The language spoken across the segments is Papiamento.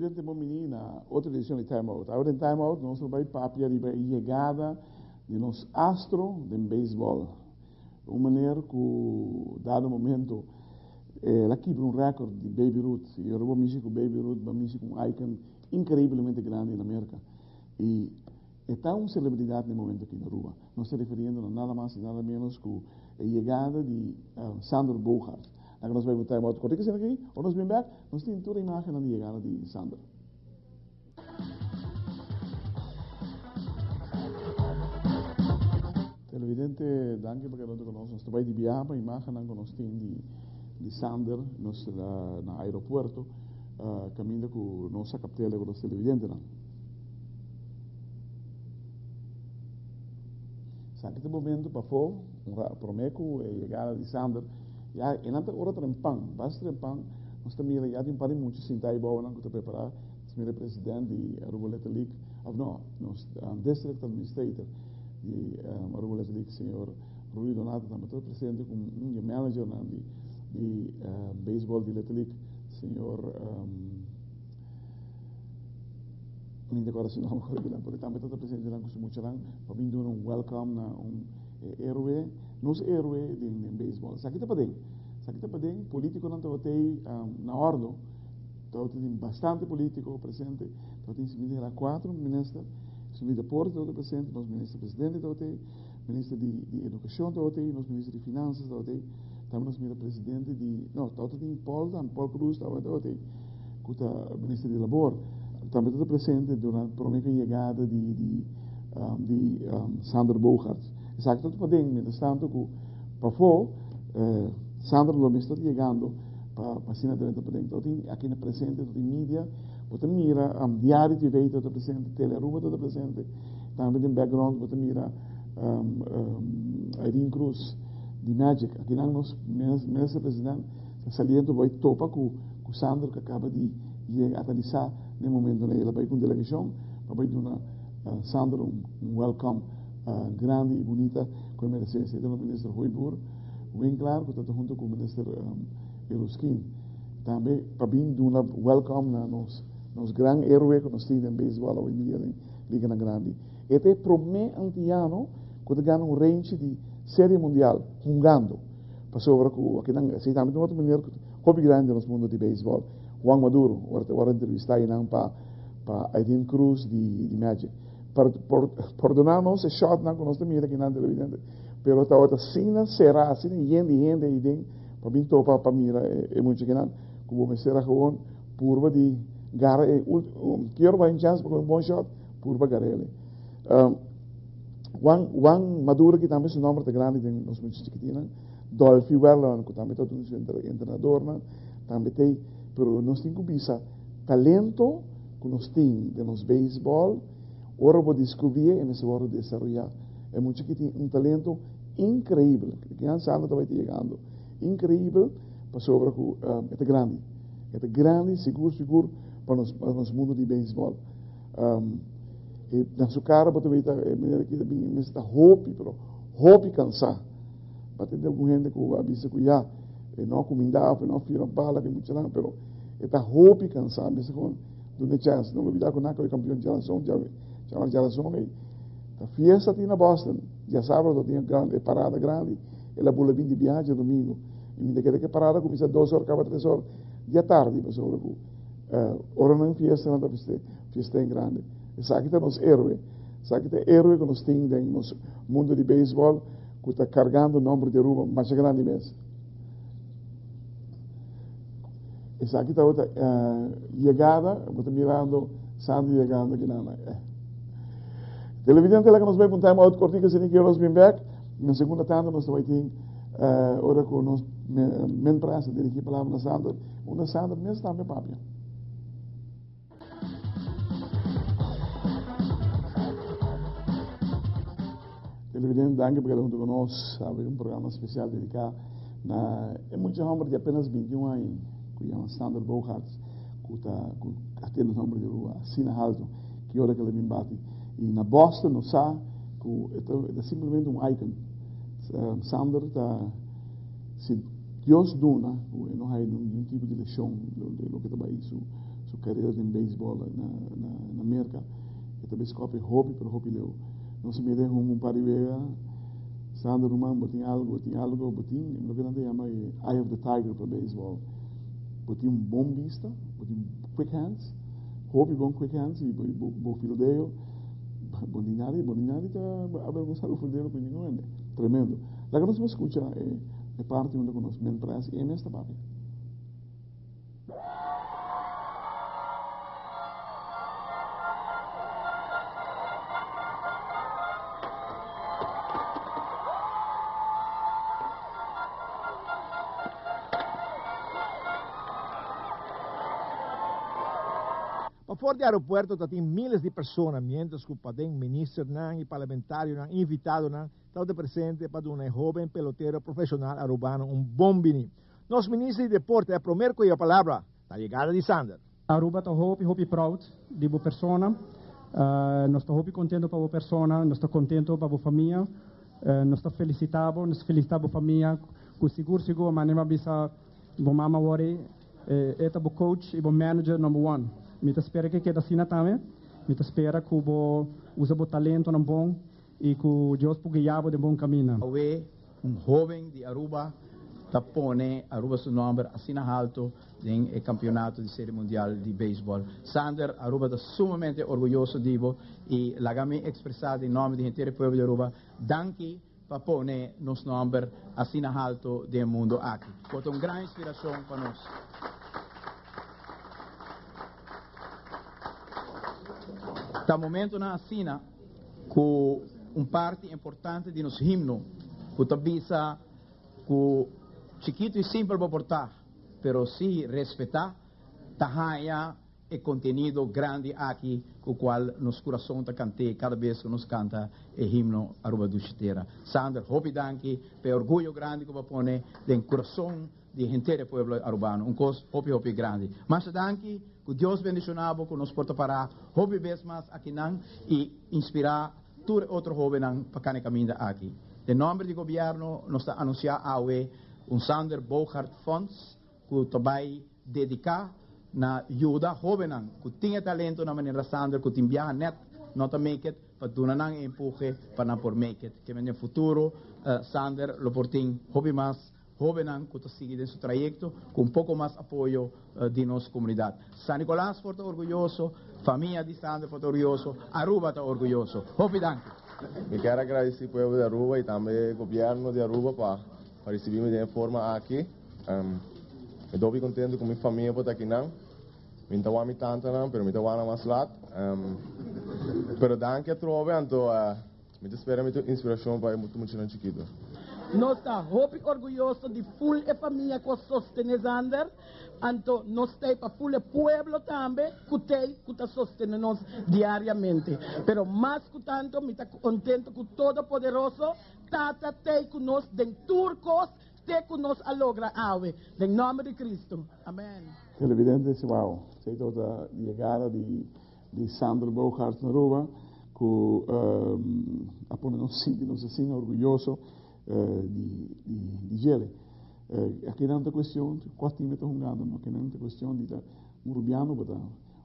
Televidente bon bini na otro edicion di Time Out. Awe den Time Out nos lo bay papia riba e yegada di nos astro den baseball. Un meneer cu dado momento el a kibra un record di Baby Ruth. Y ora bo mishi cu Baby Ruth bo a mishi cu un icon increiblemente grandi na Merca. Y e ta un celebridad na e momento aki na Aruba. Nos ta referiendo na nada mas y nada menos cu e yegada di Sander Bogaerts. Laga nos bai un time out cortico asina aki, ora nos bin bek nos tin tur e imagennan di yegada di Sander. Televidente, danki pa keda hunto cu nos. Nos ta bai di biaha pa imagennan cu nos tin di di Sander nos na aeropuerto caminda cu nos a captele cu nos televidentenan. Esaki ta momento pafó, un ra promé ku e yegada di Sander, ya e nan ta ora trempan, bas trempan, nos ta mira ya tin un par di mucha sintá ei bou nan ku ta prepará, nos mira e president di Aruba Little League, òf no, nos district administrator di Aruba Little League, señor Rudy Donato tambe ta presente ku un di e managernan di di beisbòl di Little League, señor. Mi ta kòrda su nòmber kòrda bilan, pero tambe ta presente nan ku su muchanan pa bin duna un welcome na un héroe, nos héroe den den beisbòl. Esaki ta paden, esaki ta paden, polítikonan tabata ei na òrdu, tabata tin bastante polítiko presente, tabatin si mi ta kuatro minister, su mi deporte tabata presente, nos minister presidente tabata ei, minister di di edukashon tabata ei, nos minister di finansas tabata ei, tambe nos mira presidente di, no, tabata tin Paul tambe, Paul Croes tabata ei. ku ta minister di labor tambe ta presente durante prome ku yegada di di di Sander Bogaerts. Esaki ta paden mientras tanto ku pafó Sander lo mester ta yegando pa pa asina drenta paden. Ta tin aki na presente ta tin media bo ta mira Diario TV ta presente, Tele Aruba ta presente, tambe den background bo ta mira Irene Croes di Magic. Akinan nos minister president Ta saliendo bai topa ku ku Sandro ku a kaba di yega aterisa na e momentonan ei. El a bai ku un delegashon pa bai duna Sandro un un welcome grandi i bunita ku e meresé. Esei ta Minister Hooyboer Winklaar ku ta hunto ku Minister Eruskin. Tambe pa bin duna welcome na nos nos gran héroe ku nos tin den beisbòl awendia den liganan grandi. E ta e promé antiano ku ta gana un renchi di Serie Mundial hungando. Pasobra ku akinan esei tambe ta un otro manera ku hopi grandi den nos mundo di beisbòl. Juan Maduro ora ta wòrdu entrevistá einan pa pa Aydin Cruz di di Magic. Por por pordoná nos e shòtnan ku nos ta mira akinan televidente, pero tabata asina será, asina yen di hende eiden pa bin topa pa mira e e mucha kinan ku bo mester a gewoon purba di gara e ultimo kier bai un chèns pa kohe un bon shòt purba gar'el. Juan, Juan Maduro ki tambe su nomber ta grandi den nos mucha chikitinan, Dolphy Werleman ku tambe ta un su entrenadornan, tambe ta ei, pero nos tin ku bisa talento ku nos tin den nos beisbòl, ora bo diskubrié e mester wòrdu desaroyá. E mucha ki tin un talento inkreibel, ki nan sa no ta bai ta yegando, inkreibel pasobra ku e ta grandi, e ta grandi sigur sigur pa nos pa nos mundu di beisbòl. E na su cara bo ta weta e manera ki ta bin e mester ta hopi pero hopi cansá. Bo a tende algun hende cu a bisa cu ya e no a cuminda of e no a fira bala cu e muchanan pero e ta hopi cansá mester gewoon duna e chance. No lubida cu nan a campeon djaranson djawe djawe djaranson ey ta fiesta tin na Boston djasabra ta tin e e parada grandi el a bula bin di biaha djadomingo y mi ta kere cu e parada cuminsa dos or caba tres or di atardi pasobra cu Ora nan fiesta nan ta fiesta en grande. Esaki ta nos héroe. Esaki ta e héroe ku nos tin den nos mundo di beisbòl ku ta kargando nòmber di Aruba masha grandi mes. Esaki tabata yegada, bo ta mirando Sandy yegando aki nan. Televidente laga nos bai pa un time out kortiko asina ki nos bin bèk. Na segunda tanda nos ta bai tin ora ku nos men prensa dirigí palabra na Sander. Unda Sander mes tambe papia. Televidente, danki pa keda huntu ku nos. Awe un programa spesial dediká na e mucha hòmber di apenas 21 aña ku yama Sander Bogaerts ku ta ku a tene nòmber di Aruba asina haltu ki ora ku el a bin bati. I na Boston nos sa ku e ta e ta simplemente un icon. Sander ta si Dios duna ku e no haya ningun tipo di leshon di loke ta bai su. su carera den baseball na na na Merca. E ta bay scopi hopi pero hopi leu. Nos a mira e hunga un par di wega. Sander ruman bo tin algo, bo tin algo, bo tin loke nan ta yama e eye of the tiger pa baseball. Bo tin un bon bista, bo tin quick hands, hopi bon quick hands y bo bo fildeo, bo ni nadie, bo ni nadie ta avergonsa bo fildeo cu ningun hende. Tremendo. Laga nos por scucha e e parti unda cu nos men pres y e mes ta papia. Pafor di aeropuerto ta tin miles di persona, mientras cu paden ministernan y parlamentarionan invitadonan tabata presente pa duna e hoben pelotero profesional Arubano un bon bini. Nos Minister di Deporte a promer cu e palabra na yegada di Sander. Aruba ta hopi hopi proud di bo persona. Nos ta hopi contento pa bo persona, nos ta contento pa bo famia. Nos ta felicita bo, nos ta felicita bo famia cu sigur sigur manera mi a bisa bo mama wori e ta bo coach y bo manager number one. Mi ta spera cu e keda asina tambe. Mi ta spera cu bo usa bo talentonan bon y cu Dios por guia bo den bon camina. Awe un hoben di Aruba ta pone Aruba su nomber asina halto den e campeonato di Serie Mundial di Baseball. Sander, Aruba ta sumamente orguyoso di bo y laga mi expresa den nomber di henter e pueblo di Aruba, danki pa pone nos nomber asina halto den e mundo aki. Bo ta un gran inspiracion pa nos. Ta momentonan asina ku un parti importante di nos himno ku ta bisa ku chikitu i simpel bo por ta, pero si respetá, ta haña e kontenido grandi aki ku kual nos kurason ta kant'é kada bes ku nos kanta e himno Aruba Dushi Tera. Sander, hopi danki pa e orguyo grandi ku bo a pone den kurason di henter e pueblo Arubano. Un kos hopi hopi grandi. Masha danki, ku Dios bendishona bo ku nos por ta pará hopi bes mas akinan i inspirá tur e otro hobennan pa kana e kaminda aki. Den nòmber di gobièrnu nos ta anunsiá awe un Sander Boogaard Fonds ku ta bai dediká na yuda hobennan ku tin e talento na manera Sander ku tin biaha nèt no ta make it pa duna nan e empuhe pa nan por make it. Ke men den futuro Sander lo por tin hopi mas Hóbennan ku ta sigui den su trayekto ku un poko mas apoyo di nos komunidat. San Nicolas por ta orguyoso, famia di Sander por ta orguyoso, Aruba ta orguyoso. Hopi danki! Mi kier a gradisi pueblo di Aruba y tambe gobierno di Aruba pa ricibi mi den e forma aki. Mi ta hopi contento cu mi famia por ta akinan. Mi no ta wak mi tantanan, pero mi ta wak nan mas lat. Pero danki atrobe, anto. Mi ta spera mi ta un inspiracion pa e muchanan chikito. Nos ta hopi orguyoso di ful e famia cu a sostene Zander, anto nos t'ey pa ful e pueblo tambe cu t'ey cu ta sostene nos diariamente. Pero mas cu tanto mi ta contento cu Todopoderoso Tata t'ey cu nos den tur cos te cu nos a logra awe. Den nomber di Cristo. Amen. Televidentes, wow, esey tabata yegada di di Sander Bogaerts na Aruba cu a pone nos sinti nos asina orguyoso di di djele. Akinan ta cuestion cua team e ta hungando no, akinan ta cuestion di ta un Rubiano bo ta.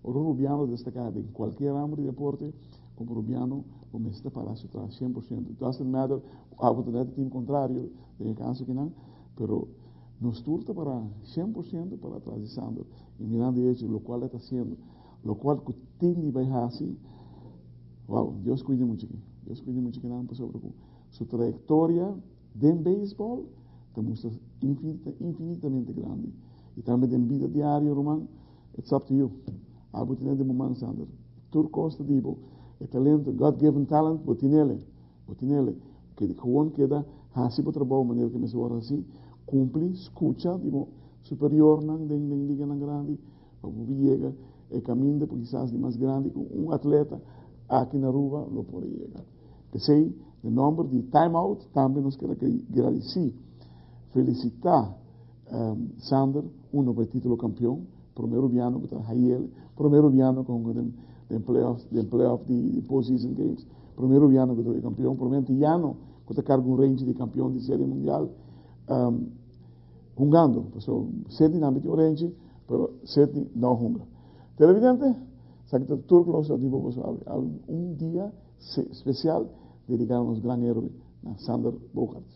Ora un Rubiano destaca den cualkier ramo di deporte, como Rubiano bo mester ta para su tras cien por ciento. It doesn't matter cu abo ta net e team contrario den e caso akinan, pero nos tur ta para 100% para tras di Sander y mirando e hecho locual e ta haciendo. Locual cu tin di bay haci, wow, Dios cuida mucha aki. Dios cuida mucha kinan pasobra cu su trayectoria den baseball ta mustra infinita, infinitamente grandi. Y tambe den bida diario, ruman, it's up to you. Abo tene den bo man, Sander. Tur cos ta di bo. E talento, God given talent, bo tinele. Bo tinele. Keda, gewoon keda haci bo trabou manera cu mester worde haci. Cumpli, scucha di bo superiornan den, den liganan grandi. Pa bo por yega e caminda por kisas di mas grandi cu un atleta aki na Aruba lo por a yega. P'esey, den nomber di Time Out tambe nos kier a gradici, felicita Sander, uno pa e titulo campeon, prome Rubiano cu ta hayel, prome Rubiano cu hunga den playoffs, den playoff di postseason games, prome Rubiano cu ta e campeon, prome Antillano cu ta carga un range di campeon di Serie Mundial. Hungando, pasobra Sydney tambe tin orenchi, pero Sydney no hunga. Televidente, esaki ta tur ku nos a di bo un dia spesial dediká na nos gran héroe, na Xander Bogaerts.